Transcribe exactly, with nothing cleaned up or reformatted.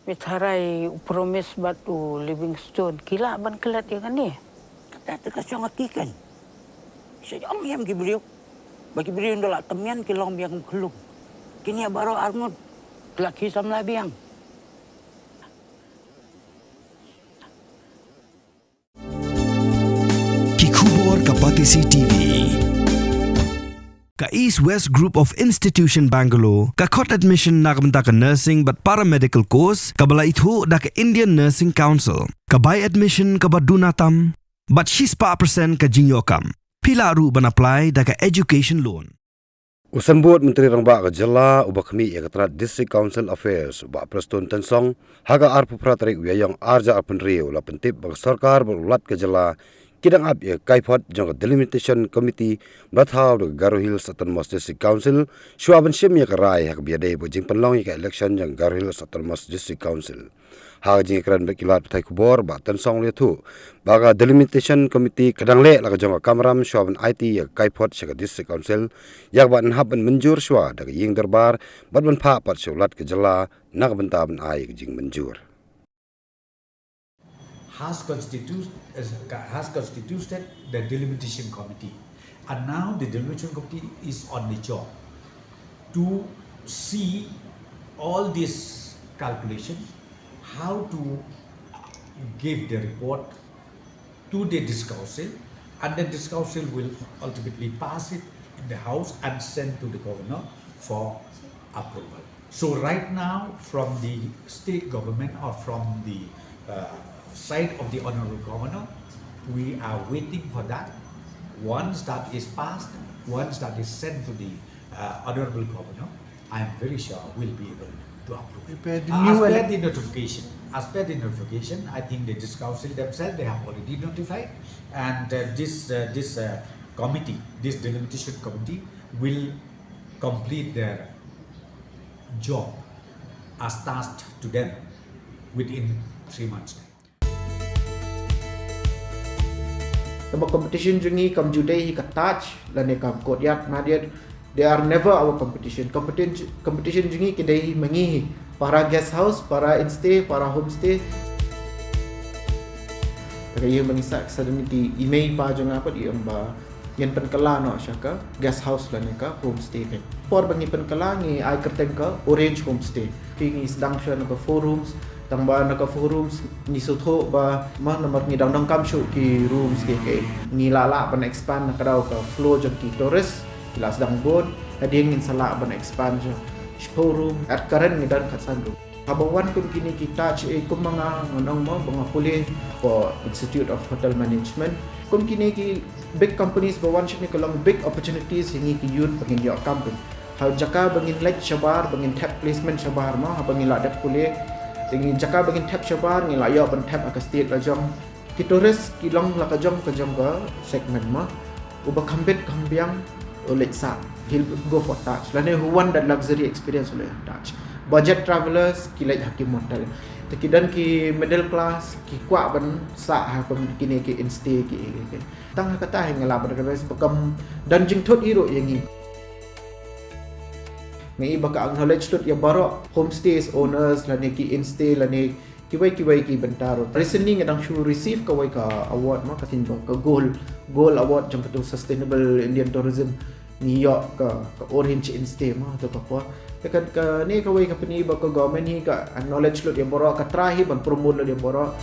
Pyrthei u Promise bad u Livingstone ki lah ban klet ïa kane. Kata te ka shong ha ki kan. Sha jong ïam ki briew. Ba ki briew nda la tymmen ki long biang kum khlung. Kine baroh arngut ki la ki samla biang. Ki khubor ka Batesi T V. Ka East West Group of Institution Bangalore ka khot admission na ka bynta ka nursing bad paramedical course kaba la ithuh da ka Indian Nursing Council. Ka bai admission kaba duna tam bad shispah percent ka jingïoh kam. Phi lah ruh ban apply da ka education loan. U Symbud Myntri Rangbah ka Jylla uba khmih ïa ka tnat District Council Affairs, u Bah Prestone Tynsong, ha ka arphew phra tarik u Ïaïong arhajar arphew hynriew u la pyntip ba ka sorkar bad u Lat ka Jylla ki dang ap ïa ka kaiphod jong ka Delimitation Committee ba la thaw da ka Garo Hills Autonomous District Council shuwa ban shim ïa ka rai ha kaba ïadei bad ka jingpynlong ïa ka election jong ka Garo Hills Autonomous District Council. Ha ka jingïakren bad ki lad pathai khubor, Bah Tynsong u la ïathuh ba ka Delimitation Committee ka dang leh la ka jong ka kamram shuwa ban aiti ïa ka kaiphod sha ka District Council, ïa kaba yn hap ban mynjur shuwa da ka ïing dorbar bad ban phah pat sha u Lat ka Jylla na ka bynta ban ai ïa ka jingmynjur. Has constitute, has constituted the Delimitation Committee, and now the Delimitation Committee is on the job to see all this calculation, how to give the report to the District Council, and then District Council will ultimately pass it in the House and send to the Governor for approval. So right now, from the state government or from the uh, side of the Honorable Governor, we are waiting for that. Once that is passed, once that is sent to the uh, Honorable Governor, I am very sure we'll be able to approve it. Prepare the Uh, new as per ele- the notification, as per the notification, I think the District Council themselves, they have already notified, and uh, this uh, this uh, committee, this delimitation committee, will complete their job as tasked to them within three months' time. Kaba competition jong ngi kam ju dei hi ka Taj lane ka Courtyard Marriott. They are never our competition. Competition, competition jong ngi ki dei hi ma ngi hi. Para guest house, para instay, para homestay. Ka ïa ma ngi sa ka sa dei ki i mei i pa jong nga pat i ong ba ngin pynkylla noh sha ka guest house lane ka homestay ka. Por ba ngi pynkylla ngi ai kyrteng ka Orange Homestay. Phi ngi sdang sha na ka four rooms, tang ba na ka four rooms ngi sngewthuh ba ma namar ngi dang donkam shuh ki rooms ki ki. Ngi lah lah ban expand na ka daw ka flow jong ki tourist, ki la sdang bun, hadien ngin sa lah ban expand sha shiphew room, at current ngi don khatsan room. Haba wan kum kine ki Taj, eh, kum ma nga ngan ong mo ba nga pule ko Institute of Hotel Management. Kum kine ki big companies ba wan shane ka long big opportunities ïa ngi ki youth ba ngin ïoh kam pyn. Ha jaka ba ngin leit shabar, ba ngin thep placement shabar mo, haba ngi la dep pule. Te ngi jaka ba ngin thep shabar, ngi la ïoh ban thep ha ka state la jong. Ki tourist ki long la ka jong ka jong ka segment mo. Uba kham bit kham biang u leit sah, he'll go for Taj. Lane who want that luxury experience u leit Taj. Budget travelers ki leit ha ki motel. Te ki don ki middle class ki kwah ban sah ha kum kine ki instay ki, ki, ki. Tang ha kata hi nga lah ban advise ba kam don jingthut hi ruh ïa ngi. Nga i ba ka acknowledge lut ïa baroh homestays owners lane ki instay lane kiwei kiwei ki bynta ruh. Recently nga dang shu receive kawei ka award mo, ka sien ba ka gold, gold award jong katu Sustainable Indian Tourism. Ngi ïoh ka, ka Orange Instay mo, tu ka por. Te ka, kane kawei ka pyni ba ka government hi ka acknowledge lut ïa baroh, ka try hi ban promote lut ïa baroh.